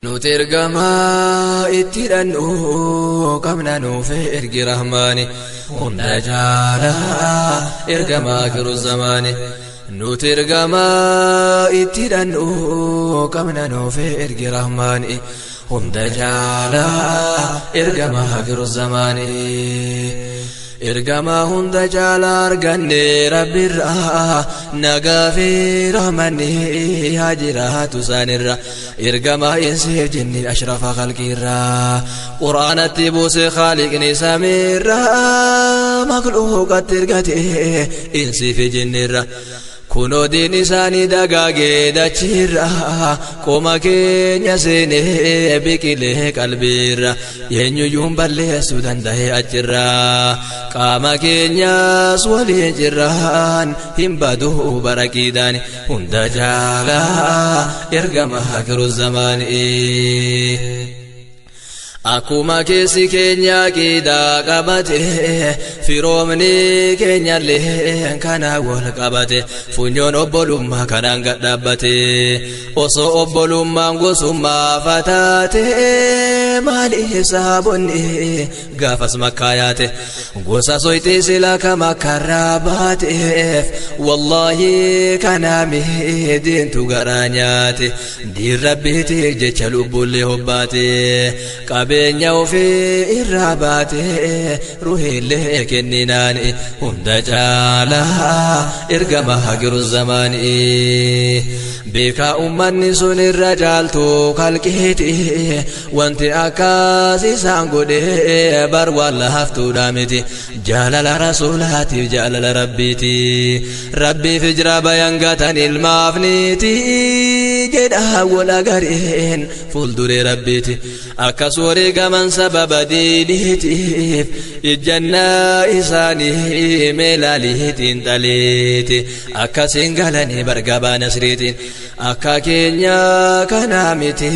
Nuti ergamaa itti hidhannu qabna nuuf ergi rahmaani hunda caalaa ergamaa kiru zamaani. Nuti ergamaa itti hidhannu qabna nuuf ergi rahmaani hunda caalaa ergamaa kiru zamaani. Ergamaa hunda caalaa arganne rabbirraa nagaa fi rahmanni haa jiraatu isaanirra. Ergamaa insiif jinni ashrafa khalqiirraa quraanatti buuse khaaliqni samiirraa makluuqatti ergate insiif jinnirra. Kunoo diin isaanii dagaagee dachiirra qoma keenya seenee biqilee qalbiirra eenyuyyuun balleessuu danda'e achirra qaama keenyas waliin jirraan hin baduu baraqiidhaan hunda caalaa ergama hakiru zamaanii. Akkuma keessi keenya qidaa qabate firoomni keenyallee kana wal qabate funyoon obbolummaa kanaan gad dhaabbate osoo obbolummaan gosummaa fataate maaliif saabonni gaafas makkaa yaate gosa soyxii sila ka makkarraa baateef wallaahi kanaa miidhiintu garaa nyaate diin rabbiitiif jecha lubbuullee hobbaate qabeenya ofii irraa baate ruhiillee kenninaan hunda caalaa ergama hagiru zamaanii. Beekaa ummanni sun irra caaltu kalqiiti wanti akkas isaan godhe bar waan laaftuudha miti jaalala rasuulaatiif jaalala rabbiiti rabbiif jira bayan gatan ilmaaf niiti jedha wal agareen fuulduree rabbiiti akkas wareegaman sababa diiniitiif ijjannaa isaanii meelaaliitiin dhaleeti akkasiin galanii bargabaa nasriitiin akka keenya kanaa miti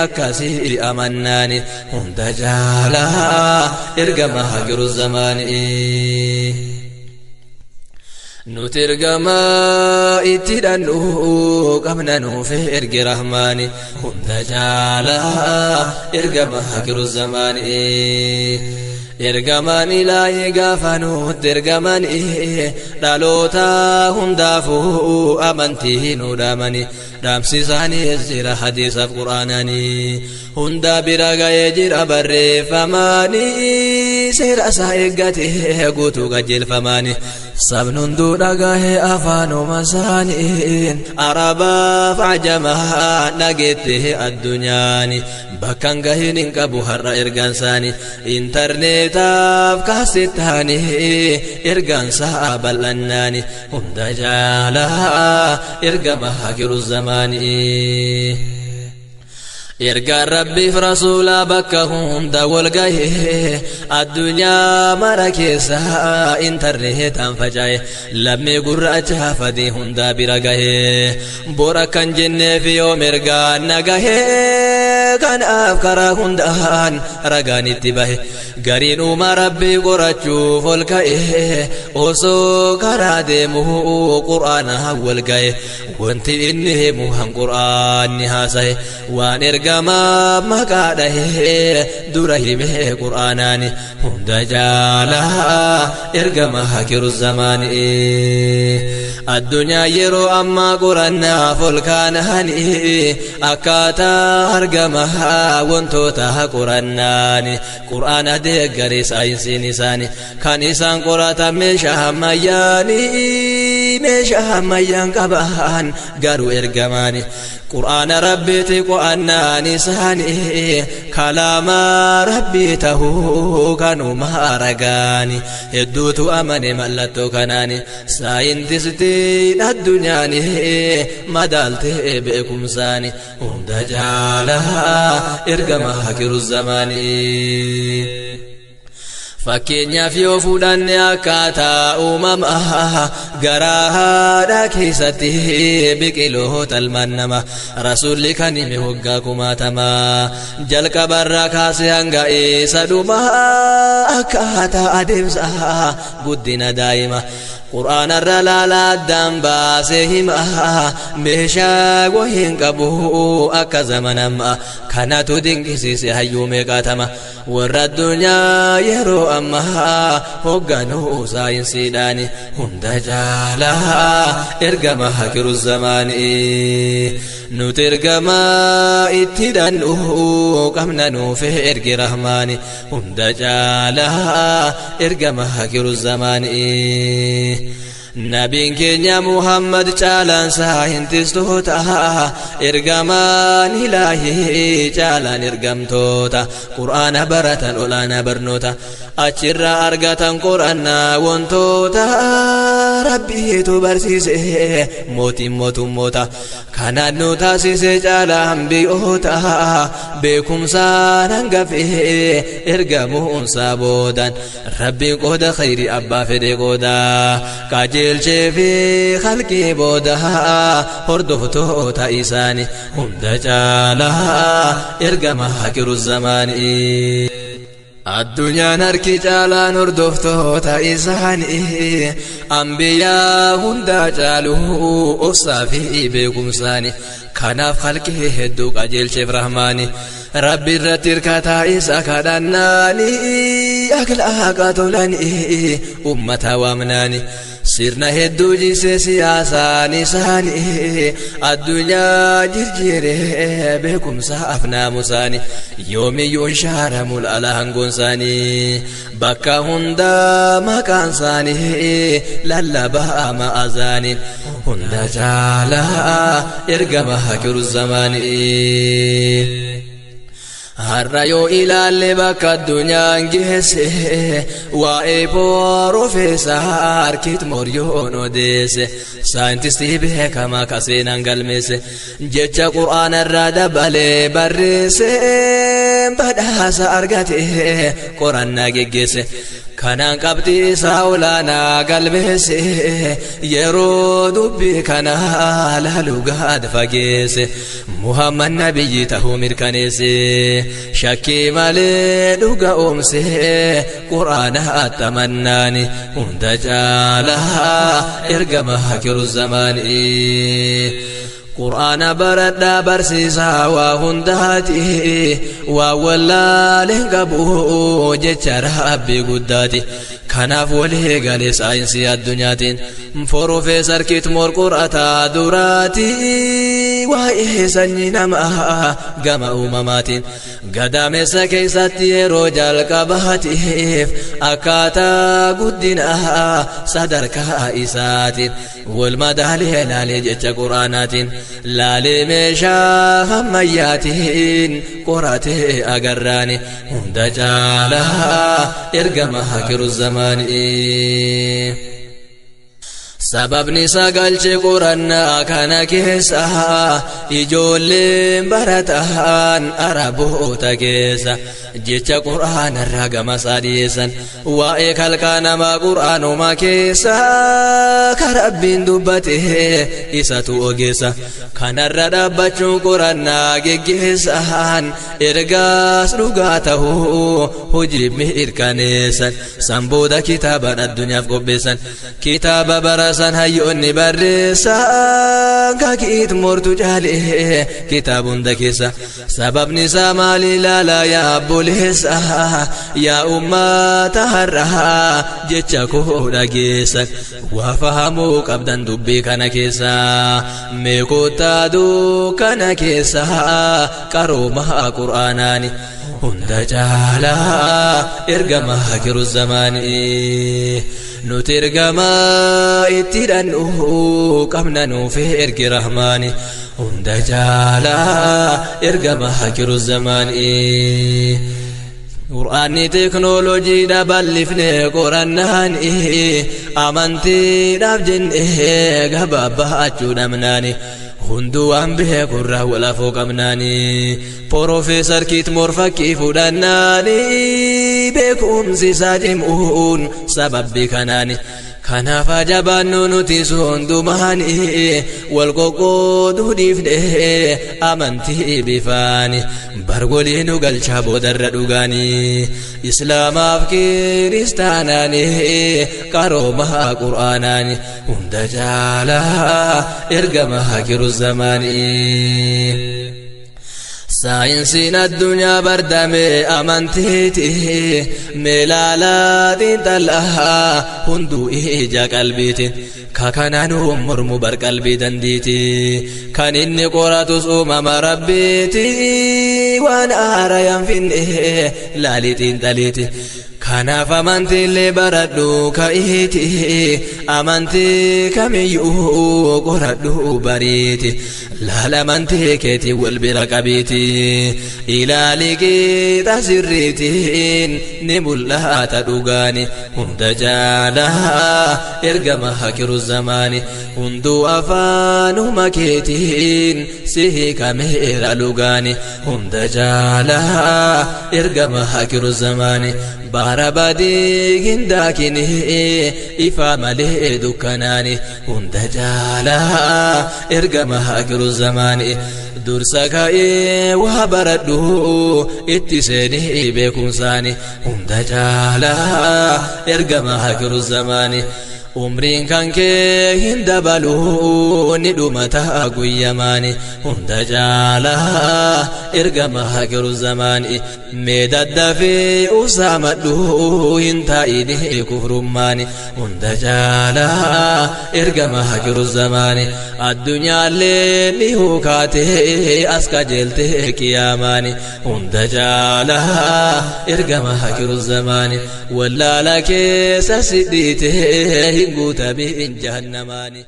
akkasii amannaani hunda caalaa ergama hagiru zamaanii. Nuti ergamaa itti hidhannu qabna nuuf ergi rahmaani hunda caalaa ergama hagiru zamaanii. Ergamaan ilaahi gaafa nutti ergamanii dhaloota hundaafuu amantii nu dhaamani dhaamsi isaaniis jira hadiisaaf quraananii hunda bira ga'ee jira barreeffamaanii seera isaa eeggate guutuu qajeelfamaanii sabni hunduu dhagahee afaanuma isaaniin arabaaf ajamaa dhageette addunyaani bakkan gahiin hin qabu har'a ergaan isaanii intarneetaaf kaasetaanii ergaan isaa bal'annaani hunda caalaa ergama hakiru zamaanii. Ergaan rabbiif rasuulaa bakka hunda wal gahee addunyaa mara keessa intarneetaan faca'e lammii gurraacha fadii hundaa bira gahee bora kan jenneef yoom ergaan na gahee kanaaf karaa hundaan ragaan itti bahe gariin uumaa rabbii qorachuuf ol ka'e osoo karaa deemu qur'aana wal gahe wanti inni himu han qur'aanni haasahe waan ergamaa maqaa dhahee dura himee qur'aanaani hunda caalaa ergama hakiru zamaanii. Addunyaa yeroo ammaa qorannaaf ol kaanaanii akkaataa argama wantoota qorannaani qur'aana deeggaree saayinsiin isaanii kan isaan qoratan meeshaa ammayyaanii meeshaa ammayyaan qaban garuu ergamaani qur'aana rabbiiti qo'annaan isaanii kalaama rabbii tahuu kanuma ragaani hedduutu amane mallattoo kanaani saayintistiin addunyaani madaaltee beekumsaani hunda caalaa ergama hakiru zamaanii. Fakkeenyaaf yoo fudhanne akkaataa uumamaa garaa haadha keessatti biqiloota ilmaan nama rasuulli kan hime waggaa kumaatamaa jalqabarraa kaasee hanga isa dhumaa akkaataa adeemsa guddina daa'ima. Qur'aana irra laalaa addaan baasee hima meeshaa wahiin qabu akka zamana ammaa kanatu dinqisiise hayyuu meeqaatama warra addunyaa yeroo ammaa hoogganuu saayinsiidhaani hunda caalaa ergama hakiru zamaanii nuti ergamaa itti dhannu qabna nuuf ergi rahmaani hunda caalaa ergama hakiru zamaanii. Nabiin keenya Muhammad caalaan saayintistoota ergamaan ilaahii caalaan ergamtoota qur'aana baratan olaanaa barnoota achirraa argatan qorannaa wantoota rabbiitu barsiise mootiin mootummoota kanaan nu taasise caalaan biyyoota beekumsaan hangafee ergamuunsaa boodan rabbiin qooda khayrii abbaa fedhe qooda qajeelchee fi halqii booda hordoftoota isaanii hunda caalaa ergama hakiru zamaanii. Addunyaan harki caalaan hordoftoota isaanii ambiyaa hunda caalu obsaa fi beekumsaani kanaaf halqii hedduu qajeelcheef rahmaani rabbi irratti hirkataa isa kadhannaani akhlaaqa tolanii ummata waamnaani sirna hedduu jise siyaasaan isaanii addunyaa jirjiire beekumsa afnaamusaani yoomiyyuu shaaramu ala hangoon isaanii bakka hundaa maqaan isaanii lallabaa ma'azaaniin hunda caalaa ergama hakiru zamaanii. Har'a yoo ilaalle bakka addunyaan geesse waa'ee Piroofeesar Kiit Mooriyoon odeesse saayintistii beekamaa ka seenaan galmeesse jecha qur'aana irraa dabalee barreesse badhaasa argate qorannaa geggeesse. Kanaan qabxii isaa olaanaa galmeesse yeroo dubbii kana laalu gad fageesse Muhammad nabiyyi tahuu mirkaneesse shakkii malee dhuga oomse qur'aana attamannaani hunda caalaa ergama hakiru zamaanii. Qur'aana baradhaa barsiisaa waa hundaati waa wallaaleen qabu jecha rabbii guddaati kanaaf walii galee saayinsii addunyaatiin Piroofeesar Kiit Moor qorataa duraati waa'ee sanyii namaa gama uumamaatiin gadameessa keessatti yeroo jalqabaatiif akkaataa guddinaa sadarkaa isaatiin wal madaalee laalee jecha qur'aanaatiin laalee meeshaa ammayyaatiin qoratee agarraani hunda caalaa ergama hakiru zamaanii. Sababni sagalche qorannaa kana keessa ijoolleen barataan araboota keessa jecha qur'aana irraa gama isaa dhiyeessan waa'ee kalqaa namaa qur'aanuma keessa ka rabbiin dubbate isatu ogeessa kanarra dhaabbachuun qorannaa geggeessan ergaas dhugaa tahuu hojii mirkaneessan san booda kitaabaan addunyaaf qopheessan kitaaba barasan hayyoonni barreessan ka Kiit Moortu caalee kitaaba hunda keessa sababni isaa maali ilaalaa yaa obboleessa yaa ummata har'aa jecha koo dhageessan waa fahamuu qabdan dubbii kana keessa meekotaa dukkana keessa qarooma qur'aanaani hunda caalaa ergama hakiru zamaanii. Nuti ergamaa itti dhannu qabna nuuf ergi rahmaani hunda caalaa ergama hakiru zamaanii. Qur'aanni teeknooloojiidha bal'ifnee qorannaani amantiidhaaf jennee gabaabbaachuu dhabnaani. Hunduu waan beekurraa wal afoo qabnaani Piroofeesar Kiit Moor fakkii fudhannaani beekumsi isaa cimuun sababbii kanaani. Kanaaf jabaannu nuti hundumaani wal qoqqooduu dhiifne amantii bifaani bargolii nu galchaa boodarra dhugaanii islaamaaf kiristaanaani qaroomaa qur'aanaani hunda caalaa ergama hakiru zamaanii. Saayinsiin addunyaa bardame amantiiti meelaalaa xiinxalaa hunduu ija qalbiitiin kakanaan mormu bar qalbii dandiiti kan inni qoratus uumama rabbiiti waan haarayaan finne laalii xiinxaliiti. Kanaaf amantiilee baradhu ka'iiti amantii kamiyyuu qoradhu bariiti laala amantii keetii wal bira qabiiti ilaali qixa sirriitiin ni mul'ata dhugaani hunda caalaa ergama hakiru zamaani hunduu afaanuma keetiin si hiikameera dhugaani hunda caalaa ergama hakiru zamaani. Bara badii hin daakini ifaa malee dukkanaani hunda caalaa ergama hakiru zamaani dursa ka'ee waa baradhu itti seenii beekumsaani hunda caalaa ergama hakiru zamaani. Umriin kan kee hin dabalu ni dhumata guyyamaani hunda caalaa ergama hakiru zamaani mee daddafee usaamadhu hin taa'ini kufrummaani hunda caalaa ergama hakiru zamaani addunyaallee ni hukaatee as qajeeltee qiyaamaani hunda caalaa ergama hakiru zamaani wallaala keessa sidhiitee hin guutamin jahannamaani.